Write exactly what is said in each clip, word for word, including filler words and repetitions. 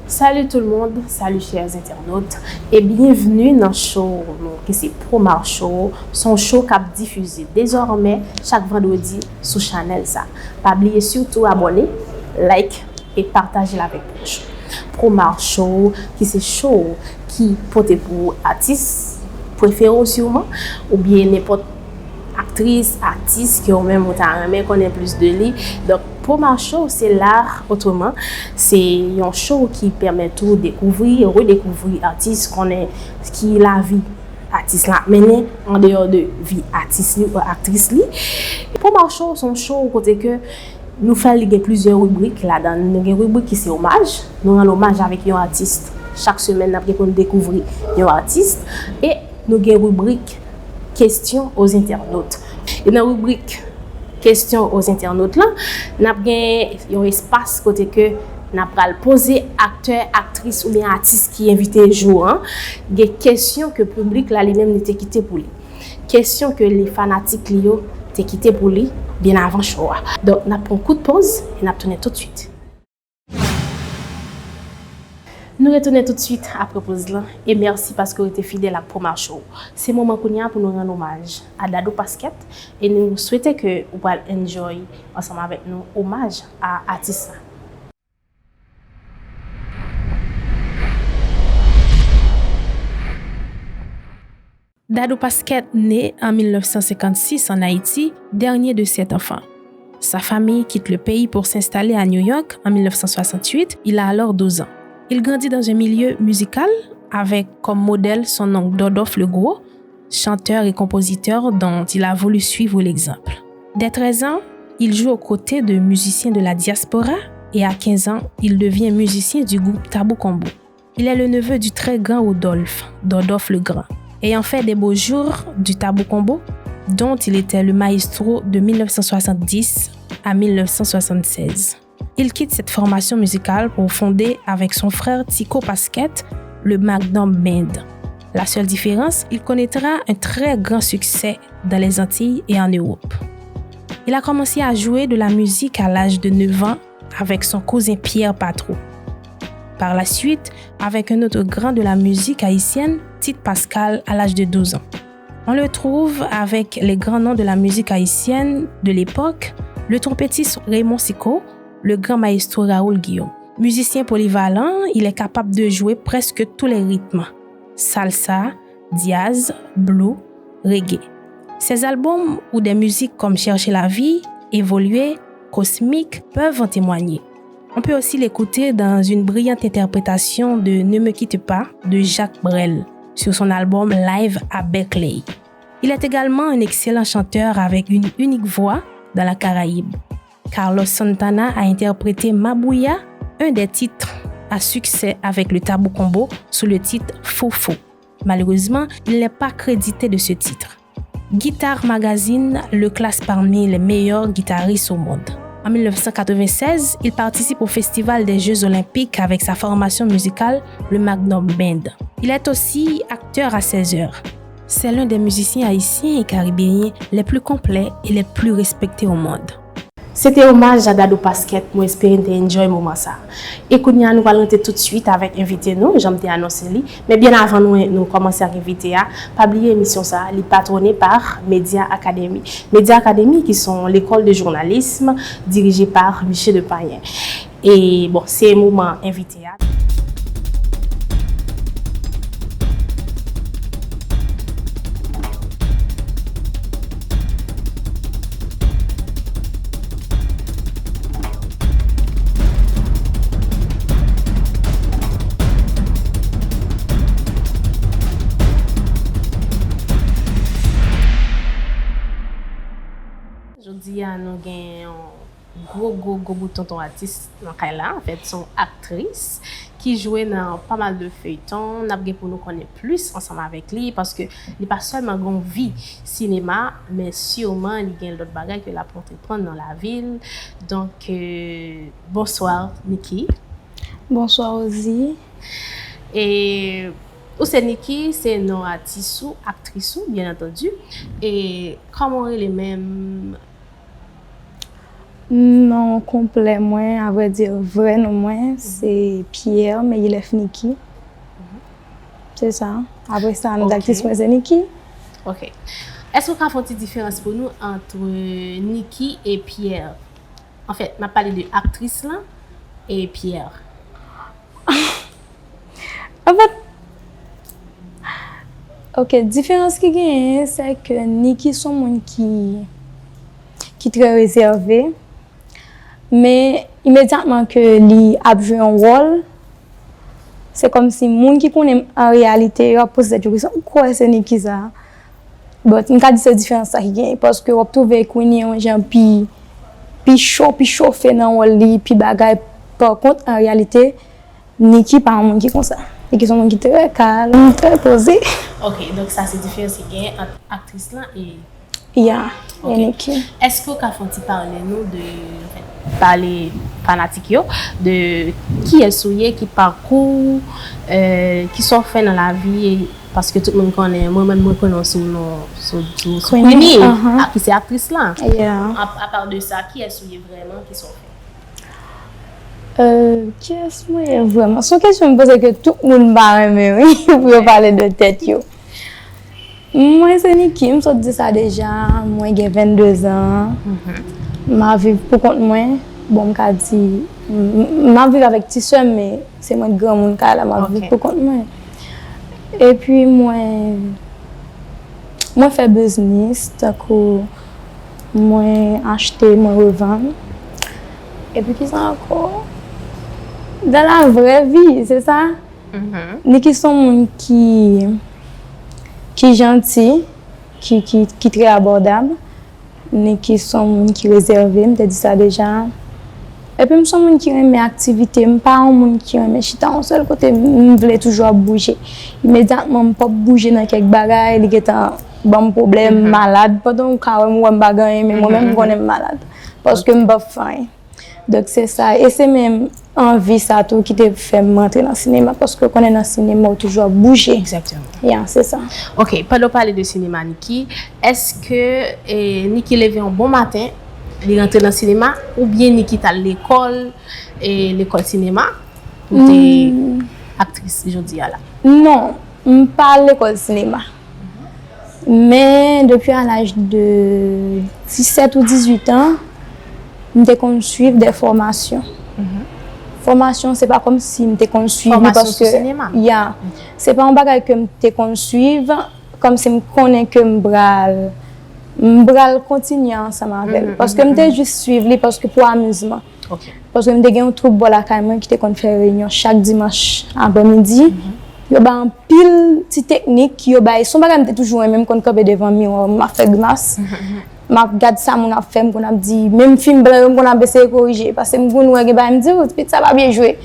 Salut tout le monde, salut chers internautes et bienvenue nan show nou ki se Promar Show. Se yon show k ap difize dezòmè chak vandredi sou chanèl sa. Pa bliye sitou abòne, like e pataje l avèk pwòch ou. Promar Show ki se show ki pote pou ou atis prefere w siman, oubyen nenpòt aktris, atis ke ou menm ou ta renmen konnen plis de li. Donk, Promar Show, se l'art autrement. Se yon show ki pèmèt ou dekouvri, redekouvri atis, konnen ki lavi atis la ap mennen andeyò de vi atis li ou aktris li. Promar Show, se yon show kote ke nou fè li gen plizyè ribrik ladan. Nou gen ribrik ki se omaj. Nou rann omaj avèk yon atis. Chak semèn, n ap gen pou n dekouvri yon atis. E nou gen ribrik Questions aux internautes. E nan ribrik Questions aux internautes lan, n ap gen yon espas kote ke n ap pral poze aktè, aktris oubyen atis ki envite jou an gen kesyon ke piblik la li menm li te kite pou li. Kesyon ke li fanatik li yo te kite pou li byen avan show a. Donk, n ap pran kout pòz e n ap tounen toutswit. Nou retounen toutswit apre poz lan e mèsi paske w rete fidèl ak Promar Show. Se moman kounye a pou nou rann omaj a Dadou Pasquet e nou swete ke ou pral enjoy ansanm avèk nou omaj a atis la. Dadou Pasquet né en mille neuf cent cinquante-six en Haïti, dernier de sept enfants. Sa famille quitte le pays pour s'installer à New York en mille neuf cent soixante-huit, il a alors douze ans. Il grandit dans un milieu musical avec comme modèle son oncle Dodov le Gros, chanteur et compositeur dont il a voulu suivre l'exemple. Dès treize ans, il joue aux côtés de musiciens de la diaspora et à quinze ans, il devient musicien du groupe Tabou Combo. Il est le neveu du très grand Rodolphe, Dodov le Grand, ayant fait des beaux jours du Tabou Combo, dont il était le maestro de mille neuf cent soixante-dix à mille neuf cent soixante-seize. Il quitte cette formation musicale pour fonder avec son frère Tico Pasquet le Magnum Band. La seule différence, il connaîtra un très grand succès dans les Antilles et en Europe. Il a commencé à jouer de la musique à l'âge de neuf ans avec son cousin Pierre Patro. Par la suite, avec un autre grand de la musique haïtienne, Tite Pascal, à l'âge de douze ans. On le trouve avec les grands noms de la musique haïtienne de l'époque, le trompettiste Raymond Sicot, le grand maestro Raoul Guillaume. Musicien polyvalent, il est capable de jouer presque tous les rythmes, salsa, jazz, blues, reggae. Ses albums ou des musiques comme Chercher la vie, Évoluer, Cosmique peuvent en témoigner. On peut aussi l'écouter dans une brillante interprétation de Ne me quitte pas de Jacques Brel sur son album Live à Berkeley. Il est également un excellent chanteur avec une unique voix dans la Caraïbe. Carlos Santana a interprété Mabouya, un des titres à succès avec le Tabou Combo, sous le titre Fofo. Malheureusement, il n'est pas crédité de ce titre. Guitar Magazine le classe parmi les meilleurs guitaristes au monde. En mille neuf cent quatre-vingt-seize, il participe au Festival des Jeux Olympiques avec sa formation musicale, le Magnum Band. Il est aussi acteur à ses heures. C'est l'un des musiciens haïtiens et caribéens les plus complets et les plus respectés au monde. Se te omaj a Dadou Pasquet, mwen espere n te enjoy moman sa. E kounye a nou pral rantre toutswit avèk envite nou, jan m te anonse li. Men byen avan nou, nou kòmanse ak envite a, pa bliye emisyon sa, li patwone pa Media Academy. Media Academy ki se yon lekòl de journalisme dirije pa Miché de Payen. E bon, se moman envite a. Jodi a, nou gen yon gwo, gwo, gwo bout tonton atis nan kay la. Anfèt, se yon aktris ki jwe nan pa mal de feyton. N ap gen pou nou konnen plis ansanm avèk li, paske li pa sèlman gen yon vi sinema, men siman li gen lòt bagay ke l ap antreprann nan lavi l. Donk, euh, bonswa, Nicky. Bonswa, Rosie. E ou se Nicky, se non atis ou, aktris ou, byen antandi. E kòman w rele menm? Non konplè mwen, avrèdi, vrè non mwen, se Pierre Meyilef Nicky. Se sa. Apre sa, non d aktris mwen se Nicky. Ok. Èske w ka fè yon ti diferans pou nou ant Nicky e Pierre? Anfèt, m ap pale de aktris lan e Pierre. Anfèt, ok, diferans ki genyen, se ke Nicky se yon moun ki, ki trè rezève, men imedyatman ke li ap jwe yon wòl, se kòmsi moun ki konnen m an reyalite, yo ap poze tèt yo kesyon, ou kwè se Nicky sa? But, m ka di se diferans sa ki genyen, paske w ap twouve Queenie yon jan pi, pi cho, pi chofe nan wòl li, pi bagay. Pa kont, an reyalite, Nicky pa yon moun ki konsa. Nicky se yon moun ki trè kalm, trè poze. Ok, donk sa se diferans ki genyen ant aktris lan e Ya, e Nicky. Èske w ka fè yon ti pale nou de, anfèt, pale fanatik yo de kiyès ou ye, ki pakou w, euh, ki sa w fè nan lavi, paske tout moun konnen, mwen menm mwen konnen w sou non, sou, sou, sou Queenie, a ki se aktris lan. Apa de sa, kiyès ou ye vrèman, ki sa w fè? Euh, kiyès mwen ye vrèman? Se yon kesyon m poze ke tout moun pa renmen, wi, pou yo pale de tèt yo. Mwen se Nicky, m sot di sa deja, mwen gen vennde zan. M ap viv pou kont mwen. Bon, m ka di, m, m ap viv avèk ti sè m, men se mwen k granmoun kay la, m ap viv pou kont mwen. Epi mwen, mwen fè biznis, tankou mwen achte, mwen revann. Epi kisa ankò? Dans la vraie vie, se sa? Nicky se yon moun ki, ki janti, ki, ki, ki trè abòdab. Nicky se yon moun ki rezève, m te di sa deja. Epi m se yon moun ki renmen aktivite, m pa yon moun ki renmen chita yon sèl kote, m vle toujou ap bouje. Imedyatman m pòp bouje nan kèk bagay, li gentan ban m pwoblèm, m malad. Pandan w ka wè m, ou wè m pa gen anyen, men mwen menm m konnen m malad. Paske m pap fè anyen. Donk se sa. E se menm anvi sa tou ki te fè m rantre nan sinema, paske w konnen nan sinema w toujou ap bouje. Egzakteman. Ya, se sa. Ok, pandan w pale de sinema, Nicky, èske, eh, Nicky leve yon bon maten, li rantre nan sinema, oubyen Nicky t al lekòl, eh, lekòl sinema, pou te aktris jodi a la? Non, m pa al lekòl sinema. Men depi a laj de disèt ou dizuit an, m te konn swiv de fòmasyon. Fòmasyon, se pa kòmsi m te konn swiv li paske, ya, se pa yon bagay ke m te konn swiv, kòmsi m konnen ke m pral, m pral kontinye ansanm avè l. Paske m te jis swiv li paske pou amizman. Paske m te gen yon twoup bò lakay mwen ki te konn fè reyinyon chak dimanch aprèmidi. Yo bay anpil ti teknik, yo bay, se yon bagay m te toujou renmen, m konn kanpe devan miwa, m ap fè grimas. M ap gad sa moun ap fè, m konn ap di, menm fim blan yo, m konn ap eseye korije. Paske m konn wè gen bagay, m di, "Oh, pitit sa pa byen jwe."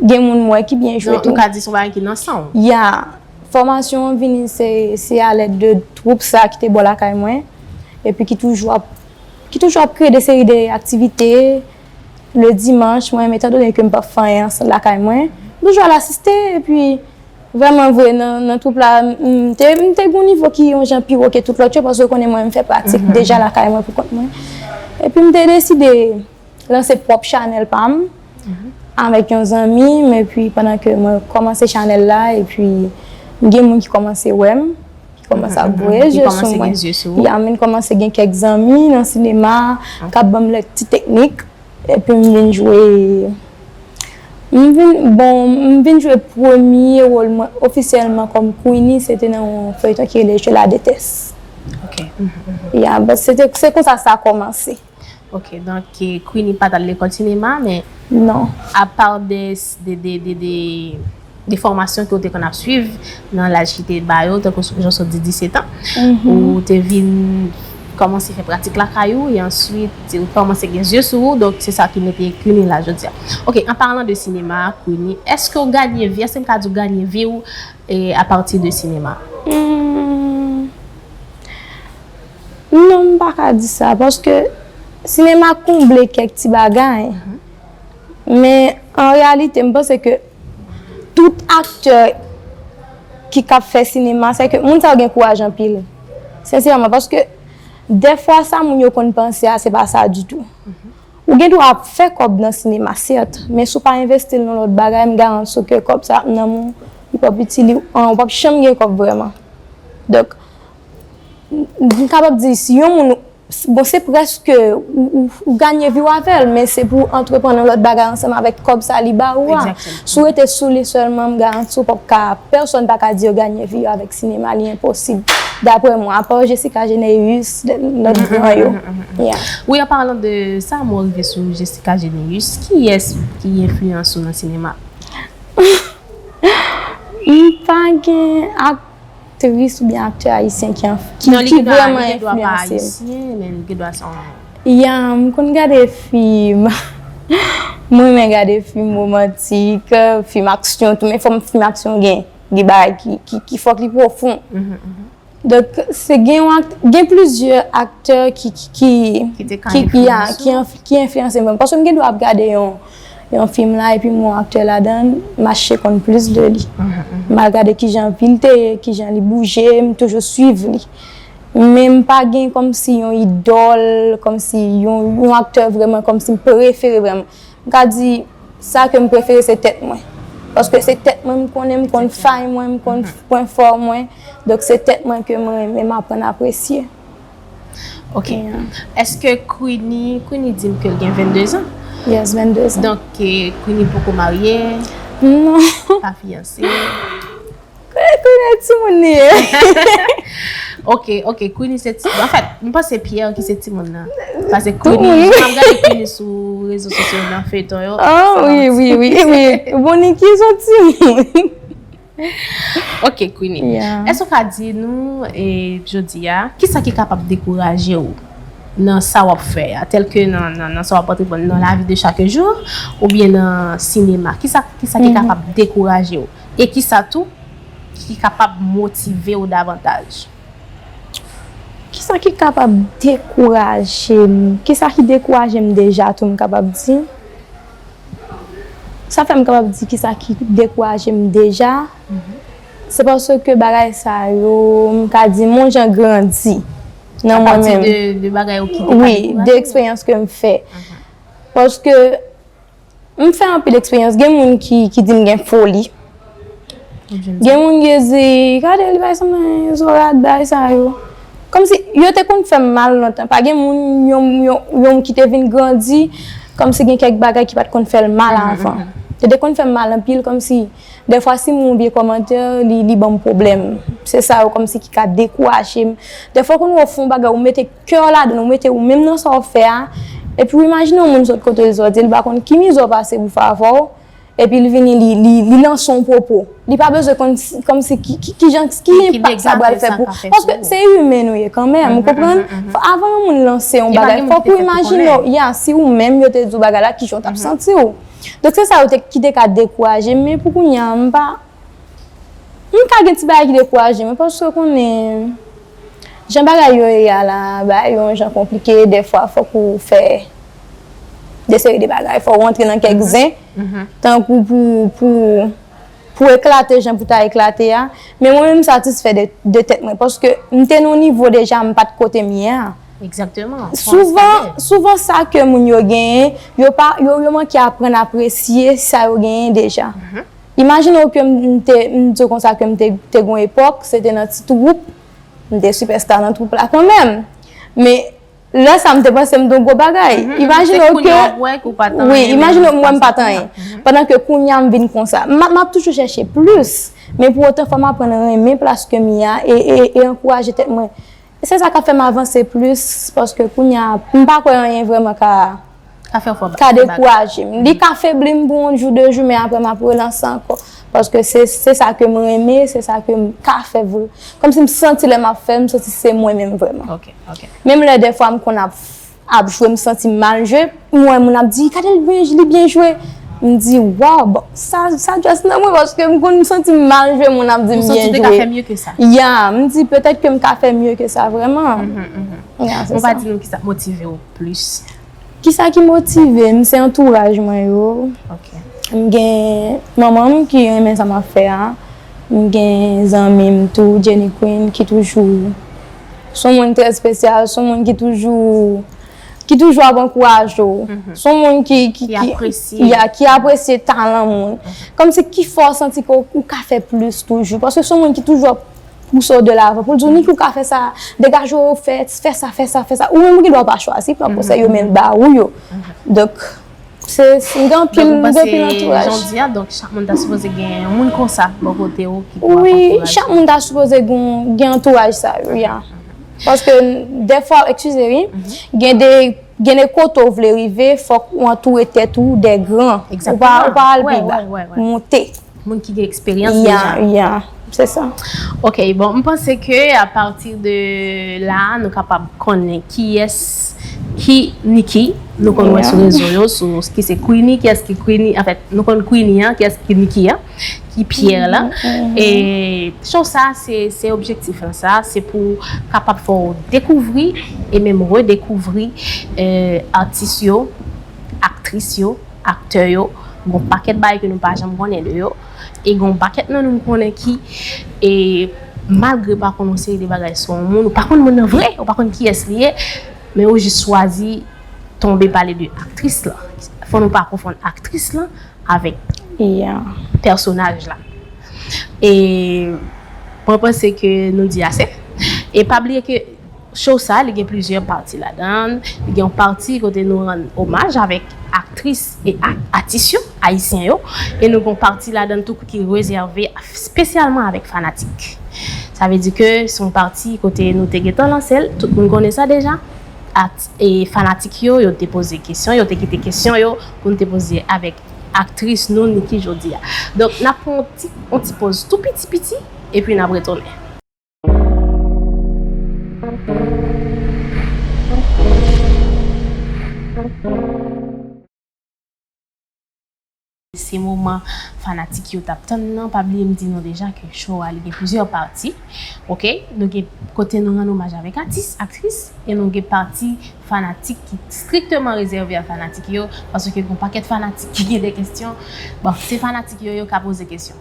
Gen moun m wè ki byen jwe tou. Donk, ou ka di se yon bagay ki nan san w. Ya. Fòmasyon an vini se, se alèd de twoup sa ki te bò lakay mwen, epi ki toujou ap, ki toujou ap kreye de seri de aktivite. Le dimanch, mwen menm, etan done ke m pap fè anyen lakay mwen, m toujou al asiste, epi vrèman vre, nan, nan twoup la, m te, m te gen yon nivo ki yon jan pi wo ke tout lòt yo, paske w konnen mwen, m fè pratik deja lakay mwen pou kont mwen. Epi m te deside lanse pwòp chanèl pa m avèk yon zanmi m, epi pandan ke mwen kòmanse chanèl la, epi m gen moun ki kòmanse wè m, ki kòmanse ap voye zye sou mwen. Ya, m vin kòmanse gen kèk zanmi nan sinema k ap ban m lèk ti teknik, epi m vin jwe, m vin, bon, m vin jwe premye wòl mwen ofisyèlman kòm Queenie, se te nan yon feyton ki rele Je la déteste. Ya, but se te, se konsa sa kòmanse. Ok, donk, eh, Queenie pa t al lekòl sinema, men apa de, de, de, de, de, de fòmasyon ke w te konn ap swiv nan laj ki te ba yo, tankou jan w sot di disèt an, ou te vin kòmanse fè pratik lakay ou, e answit, ou kòmanse gen zye sou ou, donk se sa ki mete Queenie la jodi a. Ok, an palan de sinema, Queenie, èske w ganye vi, èske m ka di w ganye vi w, eh, apati de sinema? Non, m pa ka di sa, paske sinema konble kèk ti bagay. Men, an reyalite, m panse ke tout aktè ki k ap fè sinema, se ke moun sa yo gen kouraj anpil. Sensèman, paske dèfwa sa moun yo konn panse a, se pa sa ditou. Ou gen dwa ap fè kòb nan sinema, sèt, men si w pa envesti l nan lòt bagay, m garanti w ke kòb sa ap nan men w, li p ap itil ou, an, ou p ap janm gen kòb vrèman. Donk, m kapab di, si yon moun, bon, se prèske ou, ou, ou ganye vi w avè l, men se pou w antreprann yon lòt bagay ansanm avèk kòb sa li ba ou a. Si w rete sou li sèlman, m garanti w p ap ka, pèsonn pa ka di yo ganye vi yo avèk sinema, li enposib. Daprè mwen, apa Jessica Généus, lòt gran yo. Yeah. Wi, an palan de sa, mwen rive sou Jessica Généus. Kiyès ki enfliyans ou nan sinema? M pa gen aktris oubyen aktè ayisyen ki, ki, ki vrèman enfliyanse m. Men li gen dwa se yon Ya, m konn gade fim. Mwen renmen gade fim womantik, fim aksyon tou, men fòk fim aksyon gen de bagay ki, ki, ki fòk li pwofon. Donk, se gen yon ak, gen plizyè aktè ki, ki, ki, ki, ki, ki, ki, ki enfliyanse m. Paske m gen dwa ap gade yon, yon fim la, epi m wè yon aktè ladan, m achte konn plis de li. M al gade kijan vi l te ye, kijan li bouje, m toujou swiv li. Men m pa gen kòmsi yon idòl, kòmsi yon, yon aktè vrèman, kòmsi m prefere vrèman. M ka di, sa ke m prefere se tèt mwen. Paske se tèt mwen m konnen, m konn fay mwen, m konn pwen fò mwen. Donk se tèt mwen ke mwen renmen, m aprann apresye. Ok. Èske Queenie, Queenie di m ke l gen vennde zan? Yes, vennde zan. Donk, eh, Queenie poko marye? Non. Pa fiyanse? Queenie timoun li ye. Ok, ok, Queenie se ti, anfèt, m panse Pierre ki se timoun nan. Paske Queenie, jan m ap gade Queenie sou rezo sosyo nan feyton yo. Ah, wi, wi, wi, wi. Bon, Niki se yon timoun. Ok, Queenie. Èske w ka di nou, eh, jodi a, kisa ki kapab dekouraje w nan sa w ap fè a, tèlke nan, nan, nan sa w ap antreprann nan lavi de chak jou, oubyen nan sinema? Kisa, kisa ki kapab dekouraje w? E kisa tou ki kapab motive w davantaj? Kisa ki kapab dekouraje m? Kisa ki dekouraje m deja tou, m kapab di? Sa fè m kapab di kisa ki dekouraje m deja. Se paske bagay sa yo, m ka di, m yon jan grandi nan mwen menm. Apati de, de bagay ou ki te ka dekouraje w? Wi, de eksperyans ke m fè. Paske m fè anpil eksperyans. Gen moun ki, ki di m gen foli. Gen moun ki di, gade li bay sanble zo rad, bagay sa yo. Kòmsi yo te konn fè m mal lontan. Pa gen moun, yon, yon, yon ki te vin grandi, kòmsi gen kèk bagay ki pa t konn fè l mal avan. Yo te konn fè m mal anpil, kòmsi dèfwa si m wè yon vye kòmantè, li, li ban m pwoblèm. Se sa yo kòmsi ki ka dekouraje m. Dèfwa konn wè w fè yon bagay, ou mete kè w ladan l, ou mete ou menm nan sa w ap fè a, epi w imajine yon moun sot kote l sòti, li pa konn ki mizè w pase pou fè avè w, epi l vini, li, li, li lanse yon pwopo. Li pa bezwen konn si, kòmsi ki, ki, ki jan, ki enpak sa pral fè pou. Paske se imen nou ye kanmenm, ou konprann? Avan yon moun lanse yon bagay, fòk ou imajine w, ya, si ou menm yo te di w bagay la, kijan w t ap santi w. Donk se sa yo te, ki te ka dekouraje m, men pou kounye a, m pa, m ka gen ti bagay ki dekouraje m, paske w konnen, jan bagay yo ye a la, bagay yo yon jan konplike, dèfwa fòk ou fè de seri de bagay, fòk ou rantre nan kèk zen, tankou pou, pou, pou eklate jan pou ta eklate a. Men mwen menm m satisfè de, de tèt mwen, paske m te nan yon nivo deja, m pa t kote m ye a. Egzakteman. Souvan, souvan sa ke moun yo genyen, yo pa, yo, yo manke aprann apresye sa yo genyen deja. Imajine w ke m te, m di w konsa ke m te, te gen yon epòk, se te nan ti twoup, m te sipèsta nan twoup la kanmenm. Men lè sa m te panse m te yon gwo bagay. Imajine w ke, wi, imajine w m wè m pa t anyen. Pandan ke kounye a m vin konsa. M, m ap toujou chèche plis. Men pou otan fò m aprann renmen plas ke m ye a e, e, e ankouraje tèt mwen. Se sa k ap fè m avanse plis, paske kounye a, m pa kwè anyen vrèman ka, ka dekouraje m. Li ka febli m pou yon jou, de jou, men apre m ap relanse ankò. Paske se, se sa ke m renmen, se sa ke m ka fè vre. Kòmsi m santi lè m ap fè, m santi se mwen menm vrèman. Menm lè dèfwa m konn ap, ap jwe, m santi m mal jwe, m wè moun ap di, gade l byen, li byen jwe. M di, waw, bon, sa, sa just nan mwen, paske m konn santi m mal jwe, moun ap di m byen jwe. Ya, m di, petèt ke m ka fè mye ke sa vrèman. Ya, se sa. Ou pa di nou kisa k motive w plis? Kisa ki motive m? Se antouraj mwen yo. M gen manman m ki renmen sa m ap fè a. M gen zanmi m tou, Jenny Queen, ki toujou, se yon moun trè espesyal, se yon moun ki toujou ki toujou ap ankouraje w. Se yon moun ki, ki, ki, ki apresye talan moun. Kòmsi ki fè w santi ke w ka fè plis toujou. Paske se yon moun ki toujou ap pouse w de lavan. Pou l di w, Niki, ou ka fè sa, degaje w, fè, fè sa, fè sa, fè sa. Ou menm ou gen dwa pa chwazi, pran konsèy yo, men l ba ou yo. Donk, se, se, gen anpil, gen anpil antouraj. Donk, ou panse jodi a, donk, chak moun ta sipoze gen yon moun konsa bò kote w ki pou ap ankouraje w? Wi, chak moun ta sipoze gen, gen antouraj sa yo, ya. Paske, dèfwa, eskize, wi, gen de, gen de kote w vle rive, fòk ou antoure tèt ou de gran. Ou pa, ou pa al pi ba. Monte. Moun ki gen eksperyans deja. Ya, ya, se sa. Ok, bon, m panse ke apati de la, nou kapab konnen kiyès ki Niki. Nou konn wè sou rezo yo, sou ki se Queenie, kiyès ki Queenie, anfèt, nou konn Queenie an, kiyès ki Niki an, ki Pierre la. E show sa, se, se objektif lan sa, se pou kapab fè w dekouvri e menm redekouvri, eh, atis yo, aktris yo, aktè yo, gon pakèt bagay ke nou pa janm konnen de yo, e gon pakèt nan nou konnen ki, e malgre pa konn yon seri de bagay sou yon moun, ou pa konn moun nan vre, ou pa konn kiyès li ye, men ou jis chwazi tonbe pale de aktris lan. Fò nou pa konfonn aktris lan avèk pèsonaj la. E mwen panse ke nou di ase. E pa bliye ke show sa, li gen plizyè pati ladan l. Li gen yon pati kote nou rann omaj avèk aktris e ak-, atis yo, ayisyen yo. E nou gen yon pati ladan l tou ki rezève espesyalman avèk fanatik. Sa vle di ke se yon pati kote nou te gentan lanse l, tout moun konnen sa deja. At-, e fanatik yo, yo te poze kesyon, yo te kite kesyon yo pou nou te poze avèk aktris nou, Niki, jodi a. Donk, n ap pran yon ti, yon ti poz tou piti piti, epi n ap retounen. Se moman fanatik yo t ap tann nan. Pa bliye m di nou deja ke show a li gen plizyè pati. Ok, nou gen kote nou rann omaj avèk atis, aktris, e nou gen pati fanatik ki strikteman rezève a fanatik yo, paske gen yon pakèt fanatik ki gen de kesyon. Bon, se fanatik yo, yo ka poze kesyon.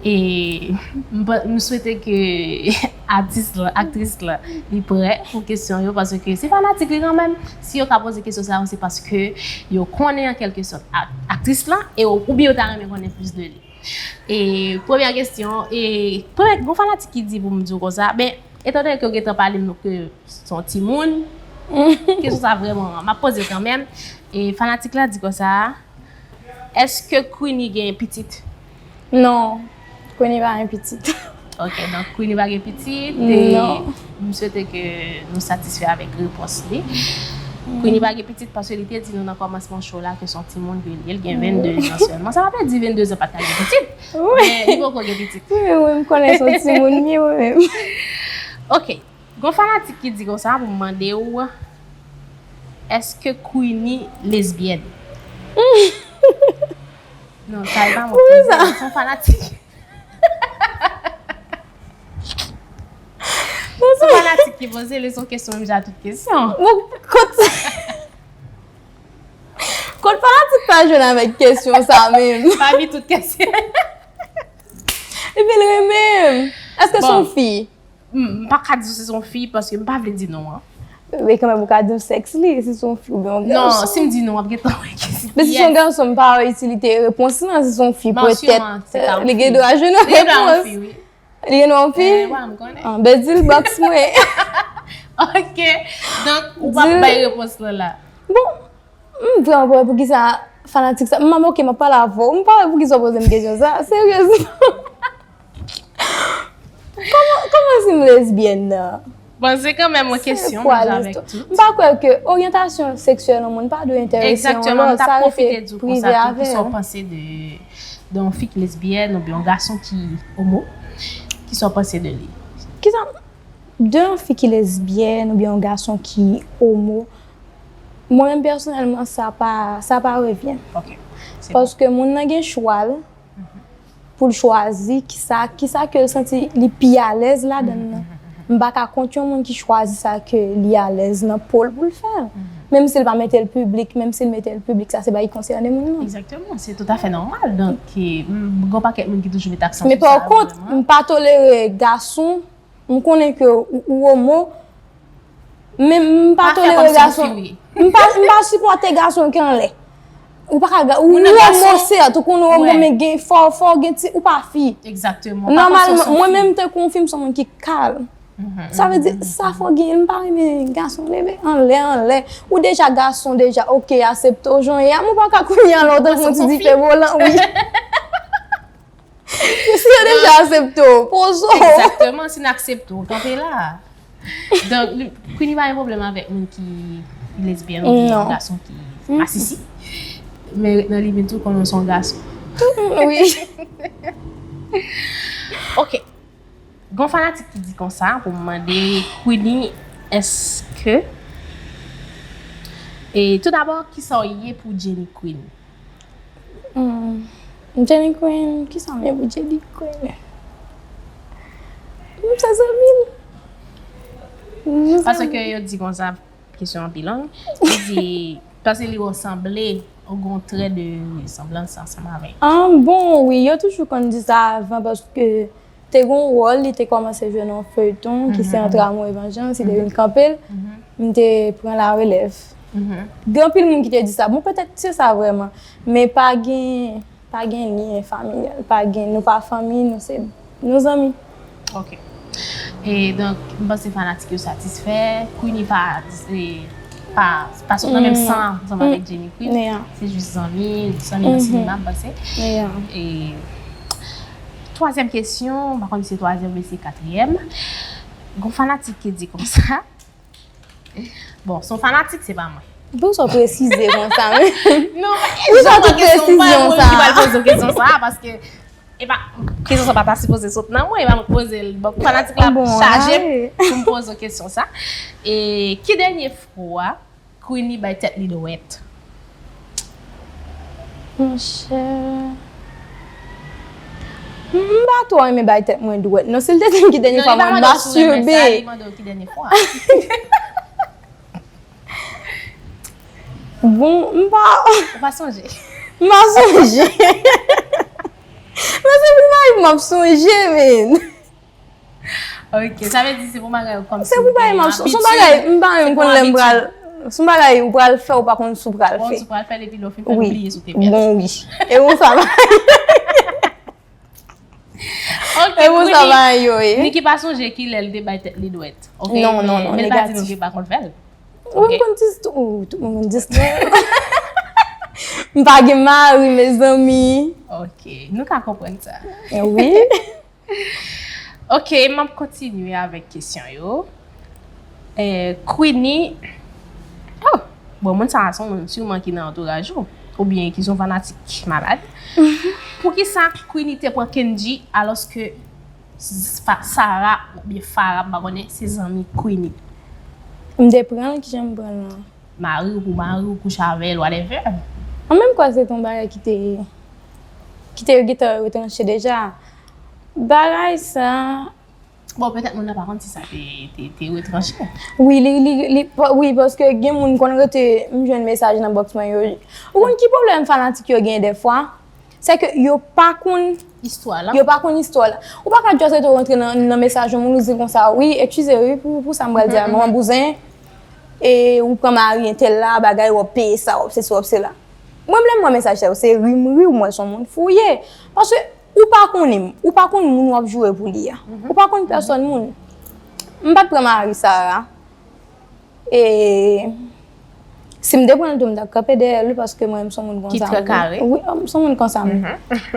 E m pa, m swete ke atis lan, aktris lan, li prè pou kesyon yo, paske se fanatik li kanmenm. Si yo ka poze kesyon sa yo, se paske yo konnen an kèlke sòt ak-, aktris lan, e ou, oubyen yo ta renmen konnen plis de li. E premyè kesyon, e premyè, gon fanatik ki di pou m di w konsa, ben, etan donne ke w gentan pale m ke se yon timoun, kesyon sa vrèman, m ap poze l kanmenm. E fanatik la di konsa, èske Queenie gen pitit? Non, Queenie pa gen pitit. Ok, donk Queenie pa gen pitit, e m swete ke nou satisfè avèk repons li. Queenie pa gen pitit paske li te di nou nan kòmansman show la ke se yon timoun ke li ye, li gen vennde zan sèlman. Sa pa vle di vennde zan pa t ka gen pitit, men li poko gen pitit. Wi, wi, m konnen se yon timoun li ye, wi menm. Ok, gon fanatik ki di konsa pou m mande w, èske Queenie lesbyèn? Non, sa e pa mwen ki poze l, se yon fanatik. Se yon fanatik ki poze l, se yon kesyon menm jan tout kesyon. Bon, kot, kot fanatik sa jwenn avèk kesyon sa menm? Pami tout kesyon. Epi l renmen m. Èske se yon fi? M pa ka di w si se yon fi paske m pa vle di non an. Men kanmenm ou ka di m sèks li, si se yon fi oubyen yon gason. Non, si m di non, w ap gentan wè ki si. Men si se yon gason, m pa wè itilite repons lan, si se yon fi, petèt, li gen dwa jwenn yon repons. Li gen dwa yon fi? Li gen dwa yon fi? Ah, ben di l box mwen. Ok, donk ou p ap bay repons lan la. Bon, m vrèman pa wè poukisa fanatik sa, m pa moke, m ap pale avè w, m pa wè poukisa w poze m kesyon sa, seryezman. Kòman, kòman si m lesbyèn nan? Bon, se kanmenm yon kesyon, menm jan avèk tout. M pa kwè ke oryantasyon seksyèl yon moun pa dwe enterese yon lòt, sa rete prive avè l. Egzakteman, m t ap pwofite di w konsa tou, kisa w panse de, de yon fi ki lesbyèn oubyen yon gason ki omo? Kisa w panse de li? Kisa, de yon fi ki lesbyèn oubyen yon gason ki omo, mwen menm pèsonèlman, sa pa, sa pa revyen. Ok. Paske moun nan gen chwa l, pou l chwazi kisa, kisa ke l santi li pi alèz ladan l nan. M pa ka kont yon moun ki chwazi sa ke li alèz nan po l pou l fè l. Menm si l pa mete l piblik, menm si l mete l piblik, sa se bagay ki konsène moun nan. Egzakteman, se toutafè nòmal. Donk, e, m, gon pakèt moun ki toujou met aksan sou sa, vrèman. Men pa kont, m pa tolere gason, m konnen ke ou, ou omo, men m pa tolere gason. Pa fè kòmsi w fi wi. M pa, m pa sipòte gason ki anlè. Ou pa ka, ou Moun nan gason. Homo sèt, ou konn homo, Wè. Men gen fò, fò gen ti, ou pa fi. Egzakteman. Ou pa Nòmalman, konn mwen menm tankou yon fi, m se yon moun ki kalm. Sa vle di, sa fò gen, m pa renmen gason leve anlè, anlè. Ou deja gason, deja, oke, aksepte w jan w ye a, men ou pa ka kounye a la, w tankou yon ti dife volan, wi. Si yo deja aksepte w, poze w. Egzakteman, si n aksepte w, kanpe la. Donk, li- Queenie pa gen pwoblèm avèk moun ki lesbyèn oubyen Non. Gason ki masisi. Men ret nan limit ou konnen w se yon gason. Wi. Ok. Gon fanatik ki di konsa pou m mande Queenie, èske e tou dabò, kisa w ye pou Jenny Queen? Hmm. Jenny Queen, kisa m ye pou Jenny Queen? M se zanmi l. M se Paske yo di konsa, kesyon an pi long. Li di, paske li resanble, ou gon trè de resanblans ansanm avè l. Ah, bon, wi, yo toujou konn di sa avan, paske te gon wòl li te kòmanse jwe nan feyton ki se Entre Amour et Vengeance, li te vin kanpe l, m te pran larelèv. Gen anpil moun ki te di sa. Bon, petèt se sa vrèman, men pa gen, pa gen lyen familyal, pa gen, nou pa fanmi, nou se, nou zanmi. Ok. E donk, m panse fanatik yo satisfè. Queenie pa, e, pa, pa sot nan menm san ansanm avèk Jenny Queen. Yeah. Se jis zanmi, zanmi nan sinema, m panse. Yeah. E twazyèm kesyon, m pa konn si se twazyèm oubyen se katriyèm. Gon fanatik ki di konsa. Bon, se yon fanatik, se pa mwen. Poukisa w presize konsa, men? Non, men Poukisa jan tout kesyon, m pa yon moun ki presizyon sa? Pral poze w kesyon sa, paske e pa, kesyon sa pa ta sipoze sot nan mwen, e pa mwen k poze l. Bon, fanatik la Bon, chaje ale. Pou m poze w kesyon sa. E ki dènye fwa Queenie bay tèt li dwèt? Monchè. M pa twò renmen bay tèt mwen dwèt. Non, si l te di m ki dènye fwa mwen mastube. Li mande w ki dènye fwa. Bon, m pa Ou pa sonje? M pa sonje. Men se pou bagay m ap sonje, men. Ok, sa vle di se pou bagay ou kòmsi Se pou bagay m ap sonje. Se yon bagay, m pa menm konn lè m pral. Se yon bagay ou pral fè, ou pa konn si w pral fè. Ou pral fè l epi lè w fin fè l, ou bliye si w te fè l. Bon, wi. E bon, sa va. Ok, E bon, sa Queenie, va yo, e. Niki pa sonje ki lè l te bay tèt li dwèt. Ok, Non, non, men, non, men l pa di nou negatif. Ki pa konn fè l. Wi, Ok. M konn dis tou, tout moun konn dis tou. M pa gen mari, mezanmi. Ok, nou ka konprann sa. Wi. Ok, m ap kontinye avèk kesyon yo. Eh, Queenie, oh, bon, moun sa a se yon moun siman ki nan antouraj ou, oubyen ki se yon fanatik malad. Poukisa Queenie te pran Kendji alòske s- fa- Sarah oubyen Farah, m pa konnen, se zanmi Queenie? M te pran l, kijan m pran l lan? Mari w, pou mari w, kouche avè l, whatever. Mwen menm kwè se te yon bagay ki te, ki te gentan retranche deja. Bagay sa, Bon, petèt moun nan pa konn si sa te, te, te retranche. Wi, li, li, li, pa- wi, paske gen moun konn rete, m jwenn mesaj nan bòks mwen yo. Ou konn ki pwoblèm fanatik yo gen dèfwa? Se ke yo pa konn Istwa la. Yo pa konn istwa la. Ou pa ka just rete w rantre nan, nan mesaj yon moun, ou di konsa, wi, eskize wi, pou, pou sa m pral di a, manman bouzen, e ou pran mari entèl la, bagay, w ap peye sa, w ap sesi, w ap sela. Mwen, lè m wè mesaj sa yo, se ri m ri, m wè se yon moun fou ye. Paske ou pa konnen m, ou pa konn moun w ap joure pou li a. Ou pa konn pèsòn moun. M pa t pran mari Sarah. E si m te pran l tou, m t ap kanpe dèyè l wi, paske mwen, m se yon moun konsa. Ki trè kare. Wi, m se yon moun konsa.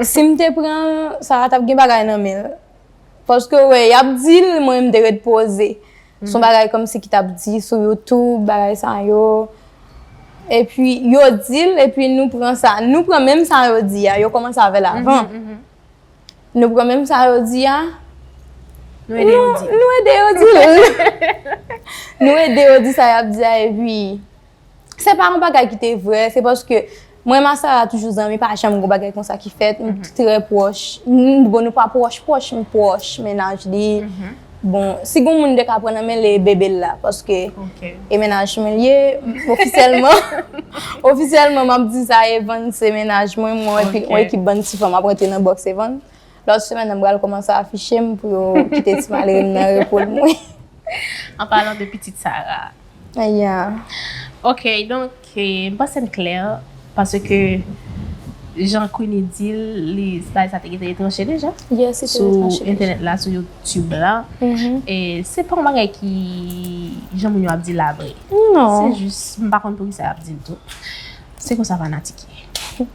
Si m te pran l, Sarah t ap gen bagay nan men l. Paske, wè, y ap di l, mwen, m te ret poze. Se yon bagay kòmsi ki t ap di sou YouTube, bagay sa yo. Epi, yo di l, epi nou pran sa. Nou pran menm sa yo di a, yo kòmanse avè l avan. Nou pran menm sa yo di a. Nou ede yo di. Nou ede yo di l. Nou ede yo di sa y ap di a, epi se pa yon bagay ki te vrè, se paske mwen, m a Sarah toujou zanmi, pa janm gon bagay konsa ki fèt, nou trè pwòch. N- Bon, nou pa pwòch pwòch, m pwòch mennaj li. Bon, si gon moun m te ka pran nan men l, e bebe l la, paske Ok. e mennaj mwen l ye, ofisyèlman. Ofisyèlman, m ap di sa, Evan se mennaj mwen, mwen, epi Ok. yon ekip bann ti fanm ap rantre nan bòks Evan. Lòt semèn nan, m pral kòmanse afiche m pou yo kite ti malere m nan repo l mwen. An palan de pitit Sarah. Yeah. Ok, donk, eh, m panse n klè, paske jan Queenie di l, li, bagay sa te gentan tranche deja. Yes, li te Sou tranche deja. Entènèt la, sou YouTube la. Mhm. E se pa yon bagay ki, jan moun yo ap di la vre. Se Non. jis, m pa konn poukisa y ap di l tou. Se konsa fanatik ye.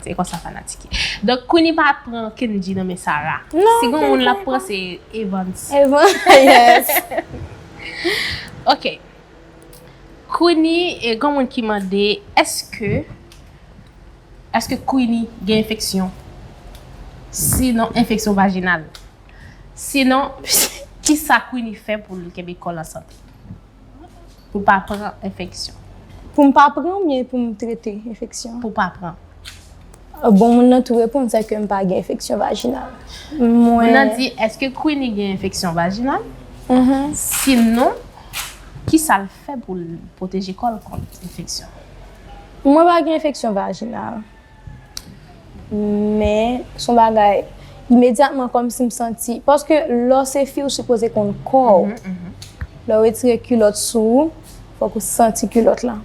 Se konsa fanatik ye. Donk, Queenie pa pran Kendji nan men Sarah. Non, Si gen moun l ap Kendji pran, se Evans. Evans, yes. Ok. Queenie, e gen moun ki mande, èske, èske Queenie gen enfeksyon? Sinon, enfeksyon vajinal. Sinon, kisa Queenie fè pou l kenbe kò l an sante? Pou l pa pran enfeksyon. Pou m pa pran oubyen pou m trete enfeksyon? Pou l pa pran. Bon, moun nan tou reponn sa ke m pa gen enfeksyon vajinal. Moun nan Mwen, di, èske Queenie gen enfeksyon vajinal? Mhm. Sinon, kisa l fè pou l pwoteje kò l kont enfeksyon? Mwen pa gen enfeksyon vajinal. Men, se yon bagay, imedyatman, kòmsi m santi, paske lè w se fi, ou sipoze konn kò w. Lè w retire kilòt sou ou, fòk ou santi kilòt la.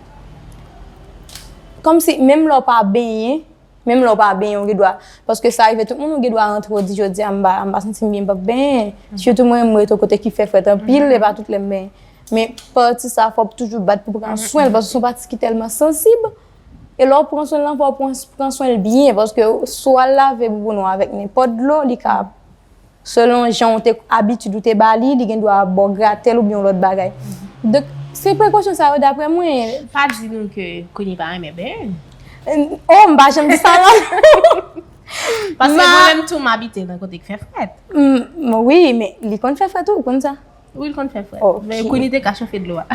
Kòmsi, menm lè w pa benyen, menm lè w pa benyen, ou gen dwa, paske sa rive tout moun, ou gen dwa rantre, ou di, "Jodi a, m pa, m pa santi m byen, m p ap benyen." Sitou mwen, m rete yon kote ki fè frèt anpil, e pa tout lè m benyen. Men, pati sa, fò w toujou bat pou pran swen l, paske se yon pati ki tèlman sansib. E lè w pran swen l lan, fò w pran, pran swen l byen, paske si w al lave bouboun ou avèk nenpòt dlo, li ka, selon jan w te, abitid ou te ba li, li gen dwa ba w gratèl oubyen yon lòt bagay. Donk, se prekosyon sa yo, daprè mwen. Pa di nou ke Queenie pa renmen benyen. Oh, m pa janm di sa, non. Paske Ma- mwen menm tou, m abite nan kote ki fè frèt. Mm, wi, men li konn fè frèt tou, ou konn sa. Wi, l konn fè frèt. Ok. Men Queenie te ka chofe dlo a.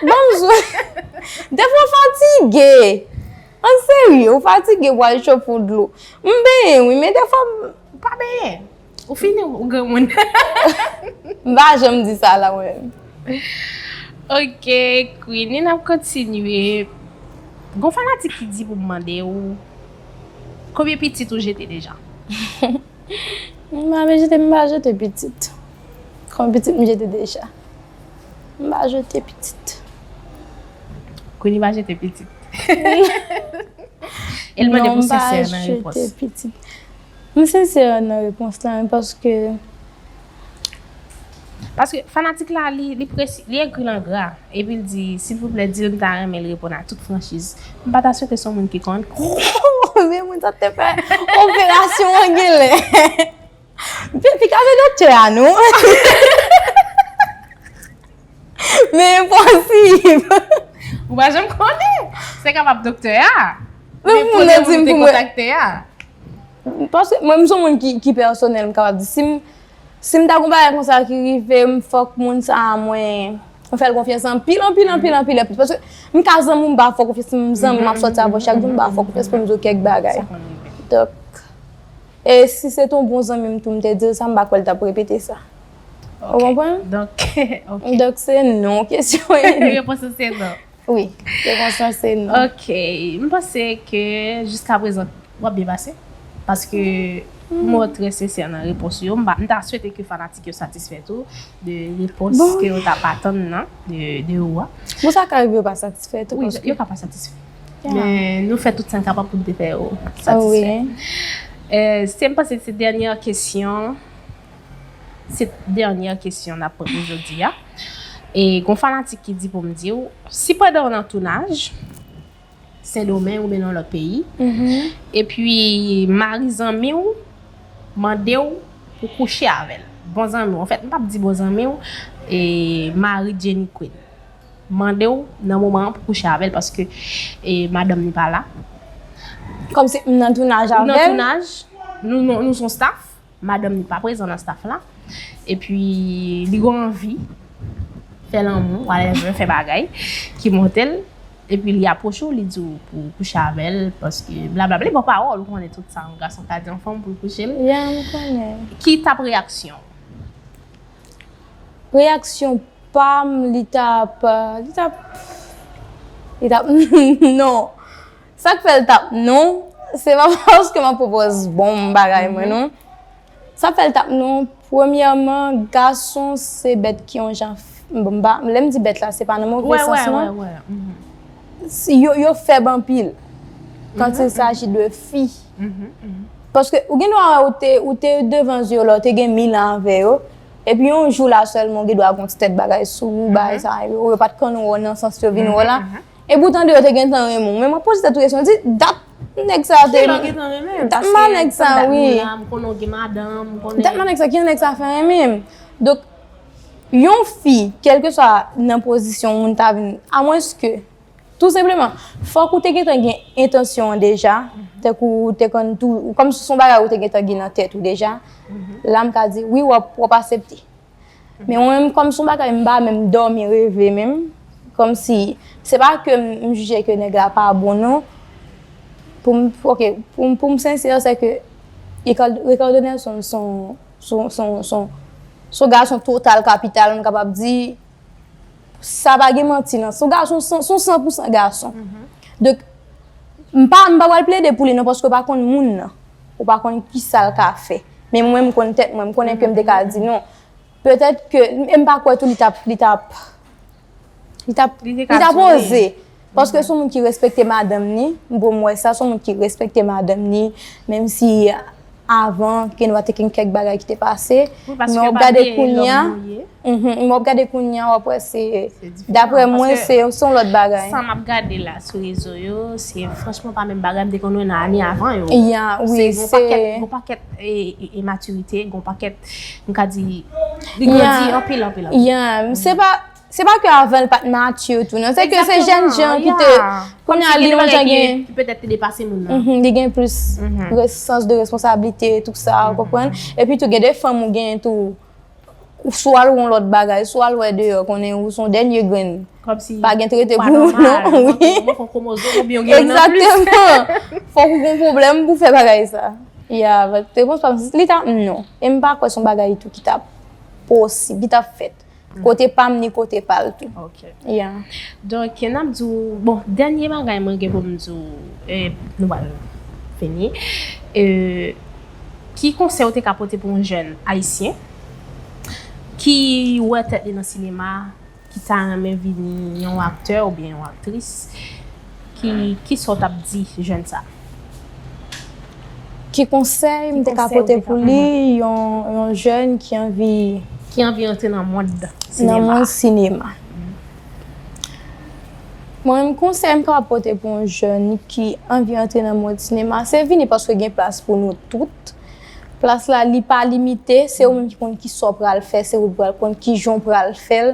Ban m sou. Defwa w fatige. An serye, ou fatige pou al chofe w dlo. M benyen, wi, men defwa m Pa benyen. Ou fini, ou granmoun. M pa janm di sa la, mwen menm. Ok, Queenie, n ap kontinye. Gon fanatik ki di pou m mande w, konbyen pitit ou jete deja? M pa jete, m pa jete pitit. Konbyen pitit m jete deja? M pa jete pitit. Queenie pa jete pitit. E l mande Non, pou m pa sensè nan jete repons. Pitit. M sensè nan repons la, wi, paske Paske fanatik la, li, li presi, li ekri l an gra. Epi l di, silvouplè, di l m ta renmen l reponn a tout franchiz. M pa ta swete se yon moun ki konn. Men moun sa te fè operasyon an genlè. Pi, pi ka se doktè a, non? Men enposib. Ou pa janm konnen. Se kapab doktè a. Men Men moun nan premye di m moun ou te pou mwen. Kontakte a. Paske mwen, m se yon moun ki, ki pèsonèl, m kapab di, si m, si m ta gon bagay konsa ki rive m, fòk moun sa a, mwen, mwen fè l konfyans anpil, anpil, anpil, anpil, anpil. Paske m ka zanmi w, m pa fè w konfyans, m zanmi, m ap sòti avè w chak jou, m pa fè w konfyans pou m di w kèk bagay. Sa konn rive. Donk, e si se t yon bon zanmi m tou, m te di l sa, m pa kwè l t ap repete sa. Ou konprann? Donk, ok. Donk, se non, kesyon an. Repons ou se non. Wi, repons lan se non. Ok, m panse ke jiska prezan w ap byen pase. Paske m wè w trè sensè nan repons ou yo. M pa, m ta swete ke fanatik yo satisfè tou de repons Bon. Ke yo t ap atann nan de, de ou a. Bon, sa ka rive yo pa satisfè tou, Wi, paske yo ka pa satisfè. Yeah. Men nou fè tout sa n kapab pou n te fè yo Ah, satisfè. wi. Euh, se m panse se dènyè kesyon. Se dènyè kesyon n ap pran pou jodi a. E gon fanatik ki di pou m di w, si pandan w nan tounaj, Sendomeng oubyen nan lòt peyi, Mhm. epi mari zanmi w mande w pou kouche avè l. Bon zanmi w, anfèt, m p ap di bon zanmi w, e mari Jenny Queen mande w nan moman an pou kouche avè l paske e madanm li pa la. Kòmsi m nan tounaj Ou nan avè l. Tounaj, nou, nou, nou se yon staff, madanm li pa prezan nan staff la. Epi li gen anvi fè lanmou, whatever, fè bagay ki monte l. Epi li apwoche w, li di w pou kouche avè l, paske blablabla, li ba w pawòl, ou konnen tout sa yon gason ka di yon fanm pou l kouche l. Ya, m konnen. Ki t ap reyaksyon w? Reyaksyon pa m, li t ap, li t ap, li t ap, non. Sa k fè l t ap non, se pa paske m ap pwopòz bon bagay mwen, non. Sa k fè l t ap non, premyèman, gason se bèt ki yon jan, f- bon, m pa, lè m di bèt la, se pa nan move Wè, sans, wè, wè, non. Wè. Mhm. Si yo, yo fèb anpil quand il s'agit de fi. Paske ou gen dwa wè ou te, ou te devan zye yo la, ou te gen mil an avè yo. Epi yon jou la sèlman, ou gen dwa gon ti tèt bagay sou ou, bagay sa yo, yo pa t konn wè w nan sans yo vin wè w la. Epi ou tande yo te gentan renmen w. Men mwen poze tèt ou kesyon, di, dat nèg sa te. Kilè w gentan renmen? Dat m pa nèg sa, wi. Dat m la, m konnen w gen madanm, m konnen. Dat m pa nèg sa, ki nèg sa fè renmen m? Donk, yon fi, kèlkeswa nan pozisyon moun ta vin, amwenske, tou senpleman, fòk ou te gentan gen entansyon an deja, tankou ou te konn tou, kòmsi se yon bagay ou te gentan gen nan tèt ou deja, la m ka di, wi, w ap, w ap aksepte. Men mwen menm, kòm se yon bagay m pa menm dòmi reve menm, kòmsi, se pa ke m, m jije ke nèg la pa bon non, pou m, ok, pou m, pou m sensè, se ke Ricardo, Ricardo Nelson se yon, se yon, se yon, se yon, se yon gason total kapital, m kapab di, sa pa gen manti nan. Se yon gason, se yon, se yon san pou san gason. Donk, m pa, m pa pral plede pou li non, paske w pa konn moun nan. Ou pa konn kisa l ka fè. Men mwen, m konn tèt mwen, m konnen ke m te ka di non. Petèt ke, e m pa kwè tou li t ap, li t ap, li t ap, li t ap oze. Paske se yon moun ki respekte madanm ni, m bon m wè sa, se yon moun ki respekte madanm ni, menm si avan, gen dwa te gen kèk bagay ki te pase, men w ap gade kounye a, mhm, men w ap gade kounye a, w ap wè se, daprè mwen, se, se yon lòt bagay. Sa m ap gade la sou rezo yo, se franchman pa menm bagay m te konn wè nan ane avan yo. Ya, wi, se gon pakèt, gon pakèt e, e, e matirite, gon pakèt, m ka di, li grandi anpil, anpil, anpil. Ya, se pa, se pa ke avan l pa t mature tou, non. Se ke se jèn jan ki te, kounye a, li menm jan gen, ki petèt te depase moun nan. Mhm, li gen plis res-, sans de responsablite, tout sa, ou konprann? Epi tou, gen de fanm ou gen tou, ou swa al wè yon lòt bagay, swa al wè deyò, konnen ou se yon dènye grenn. Kòmsi pa gen trete pou ou, non, wi. Fòk ou gon pwoblèm pou fè bagay sa. Ya, but repons pa m, li ta, non. E m pa kwè se yon bagay tou ki ta posib, ki ta fèt. Kote pa m ni kote pa l tou. Ok. Ya. Donk, n ap di w, bon, dènye bagay mwen gen pou m di w, e, nou pral fini. E, ki konsèy ou te ka pote pou yon jèn ayisyen ki wè tèt li nan sinema, ki ta renmen vin yon aktè oubyen yon aktris, ki, ki sa w t ap di jèn sa? Ki konsèy m te ka pote pou li, yon, yon jèn ki anvi, ki anvi antre nan mond sinema. Nan mond sinema. Mwen menm, konsèy m kapab pote pou yon jèn ki anvi antre nan mond sinema, se vini paske gen plas pou nou tout. Plas la, li pa limite, se ou menm ki konn ki sa w pral fè, se ou pral konn ki jan w pral fè l.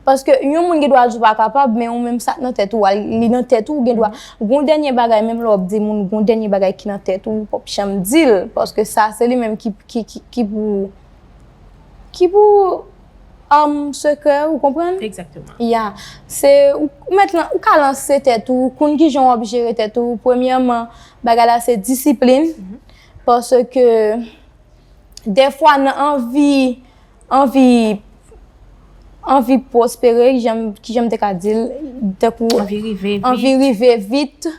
Paske yon moun gen dwa di w pa kapab, men ou menm sa k nan tèt ou a, li nan tèt ou, ou gen dwa. Gon dènye bagay, menm lè w ap di moun, gon dènye bagay ki nan tèt ou, ou p ap janm di l, paske sa se li menm ki, ki, ki, ki pou, ki pou, um, sekrè, ou konprann? Egzakteman. Ya. Se, ou, ou mèt lan, ou ka lanse tèt ou, ou konn ki jan w ap jere tèt ou. Premyèman, bagay la se disiplin, paske dèfwa nan anvi, anvi, anvi pwospere, ki jan, ki jan m te ka di l, tankou anvi rive vit, anvi rive vit,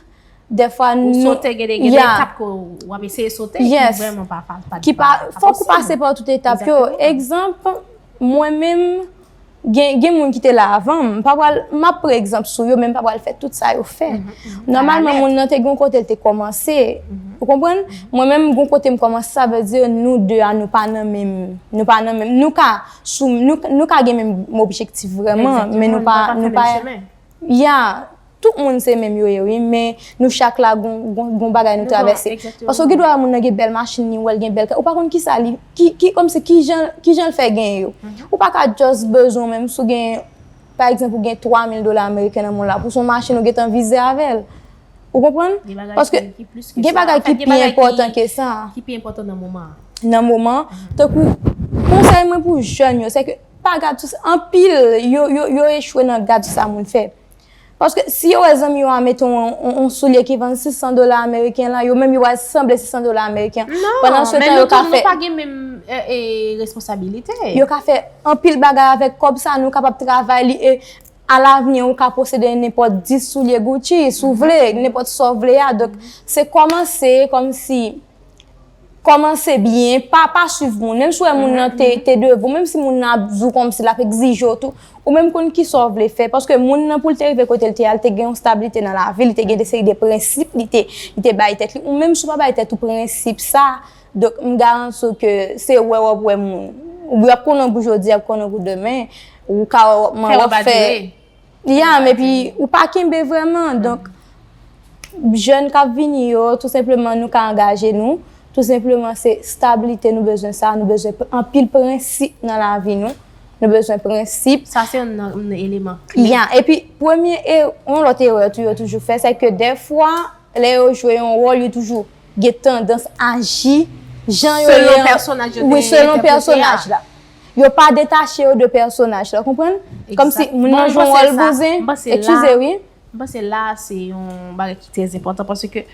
dèfwa ou nou sote, gen de, gen de etap ke w ap eseye sote, ki vrèman pa, pa, pa, ki pa, pa, pa fòk ou pase pa tout etap yo. Egzanp, mwen menm, gen, gen moun ki te la avan m, m pa pral, m ap pran egzanp sou yo, men m pa pral fè tout sa yo fè. Nòmalman, moun nan te gen yon kote l te kòmanse. Ou konprann? Mwen menm, gon kote m kòmanse, sa vle di nou de a, nou pa nan menm, nou pa nan menm, nou ka sou, nou, nou ka gen menm objektif vrèman, men nou pa, nou pa, ya, tout moun se menm yo ye, wi, men nou chak la gon, gon, gon bagay nou travèse. Paske ou gen dwa wè moun nan gen bèl machin, li wè l gen bèl kay. Ou pa konn kisa li, ki, ki, kòmsi ki jan, ki jan l fè gen yo. Ou pa ka just bezwen menm si w gen, pa egzanp, ou gen twa mil dola ameriken nan men w la, pou se yon machin ou gentan vize avè l. Ou konprann? Paske gen bagay ki pi enpòtan ke sa. Ki pi enpòtan nan moman an. Nan moman an. Tankou, konsèy mwen pou jèn yo, se ke pa gad sou sa. Anpil, yo, yo, yo echwe nan gad sou sa moun fè. Paske si yo wè zanmi yo a mete yon, yon, yon soulye ki vann sis san dola ameriken la, yo menm yo pral sanble sis san dola ameriken. Non, pandan se tan yo ka fè, nou pa gen menm, e, e, responsabilite. Yo ka fè anpil bagay avèk kòb sa, nou kapab travay li, e alavni, ou ka posede nenpòt dis soulye Gucci, si w vle, nenpòt sa w vle a. Donk, se kòmanse kòmsi Kòmanse byen, pa, pa swiv moun. Menm si w wè moun nan te, te devan w, menm si moun nan ap di w kòmsi l ap egzije w tou, ou menm konn kisa w vle fè. Paske moun nan pou l te rive kote l te ye a, l te gen yon stabilite nan lavi, li te gen de seri de prensip li te, li te bay tèt li. Ou menm si w pa bay tèt ou prensip sa, donk m garanti w ke se wè w ap wè moun. Ou y ap konnen w pou jodi, y ap konnen w pou demen. Ou ka wè w ap, w ap fè. Ya, men epi ou pa kenbe vrèman. Donk, jèn k ap vini yo, tou senpleman, nou ka angaje nou. Tou senpleman, se stabilite nou bezwen sa. Nou bezwen pr- anpil prensip nan lavi nou. Nou bezwen prensip. Sa se youn nan, nan eleman kle. Ya, epi premye e- yon lòt erè tou yo toujou fè, se ke dèfwa, lè yo jwe yon wòl, yo toujou gen tandans aji jan yo ye an. Selon pèsonaj yo te entèprete a. Wi, selon pèsonaj la. Yo pa detache yo de pèsonaj la, konprann? Kòmsi moun nan jwe yon wòl bouzen, eskize, wi. M panse la se yon bagay ki trè enpòtan paske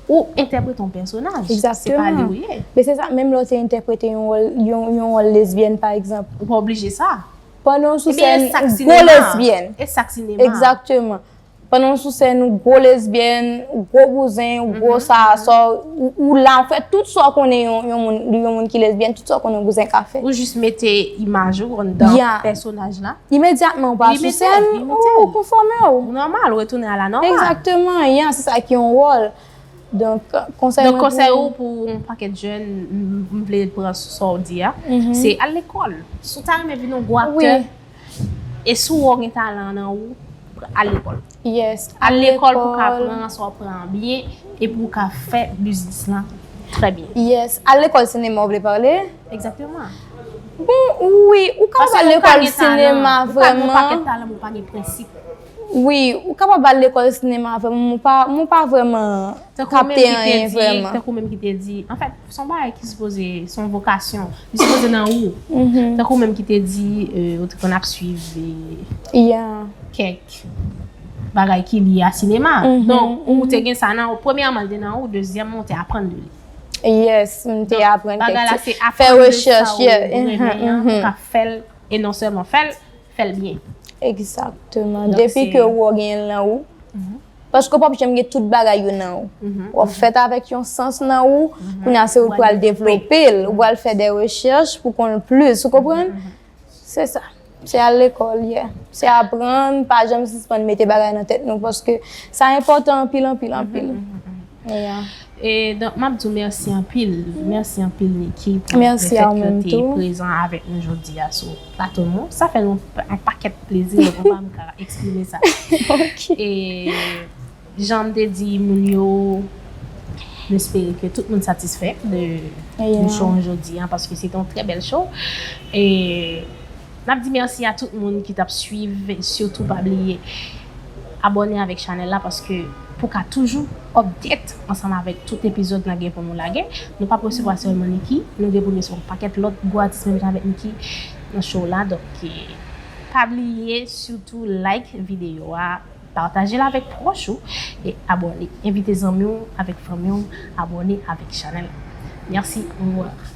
ou entèprete yon pèsonaj, se pa li ou ye. Men se sa, menm lè w te entèprete yon wòl, yon, yon wòl lesbyèn, pa egzanp. Ou pa oblije sa. Pandan w sou sèn, gwo lesbyèn. E sa k sinema. Egzakteman. Pandan w sou sèn, ou gwo lesbyèn, ou gwo bouzen, ou gwo sa, sa, ou, ou la, ou fè tout sa w konnen yon, yon moun, yon moun ki lesbyèn, tout sa w konnen yon bouzen ka fè. Ou jis mete imaj ou anndan pèsonaj la. Imedyatman ou pa sou sèn, ou, ou konfòme w. Ou nòmal, ou retounen a la nòmal. Egzakteman, ya, se sa ki yon wòl. Donk, konsèy mwen pou ou. Donk, konsèy ou pou yon pakèt jèn, m, m vle pran sou sa w di a, se al lekòl. Si w ta renmen vin yon gwo aktè, e si w wè w gen talan nan ou, al lekòl. Yes, al lekòl pou w ka pran sa w ap pran an byen e pou w ka fè biznis lan trè byen. Yes, al lekòl sinema w vle pale? Egzakteman. Bon, wi, ou kapab al lekòl sinema vrèman. Ou ka gen talan, men ou pa gen prensip. Wi, ou kapab al lekòl sinema vrèman, men ou pa, men ou pa vrèman kapte anyen vrèman. Tankou menm ki te di, anfèt, se yon bagay ki sipoze, se yon vokasyon, li sipoze nan ou. Tankou menm ki te di, e, ou te konn ap swiv, e, kèk bagay ki lye a sinema. Donk, ou te gen sa nan ou, premyèman, li te nan ou, dezyèmman, ou te aprann de li. Yes, m te aprann kèk ti, fè rechèch, yeah. Ou ka fè l, e non sèlman fè l, fè l byen. Egzakteman. Depi ke ou wè w genyen l nan ou, paske w p ap janm gen tout bagay yo nan ou. W ap fèt avèk yon sans nan ou, kounye a se ou k pral devlope l, ou pral fè de rechèch pou konn l plis, ou konprann? Se sa. Se al lekòl, yeah. Se aprann, pa janm sispann mete bagay nan tèt nou, paske sa enpòtan anpil, anpil, anpil. Yeah. E donk, m ap di w mèsi anpil. Mèsi anpil, Niki, pou lefèt ke w te prezan avèk nou jodi a sou plato nou. Sa fè nou yon pakèt plezi, mwen pa m ka eksprime sa. E jan m te di moun yo, m espere ke tout moun satisfè de, de show an jodi a, paske se te yon trè bèl show. E n ap di mèsi a tout moun ki t ap swiv, sitou pa bliye abòne avèk chanèl la, paske pou ka toujou update ansanm avèk tout epizòd n a gen pou nou lage. Nou p ap resevwa sèlman Niki, nou gen pou resevwa yon pakèt lòt gwo atis menm jan avèk Niki nan show la. Donk, e, pa bliye sitou like videyo a, pataje l avèk pwòch ou e abòne. Envite zanmi w avèk fanmi w abòne avèk chanèl la. Mèsi, au revoir.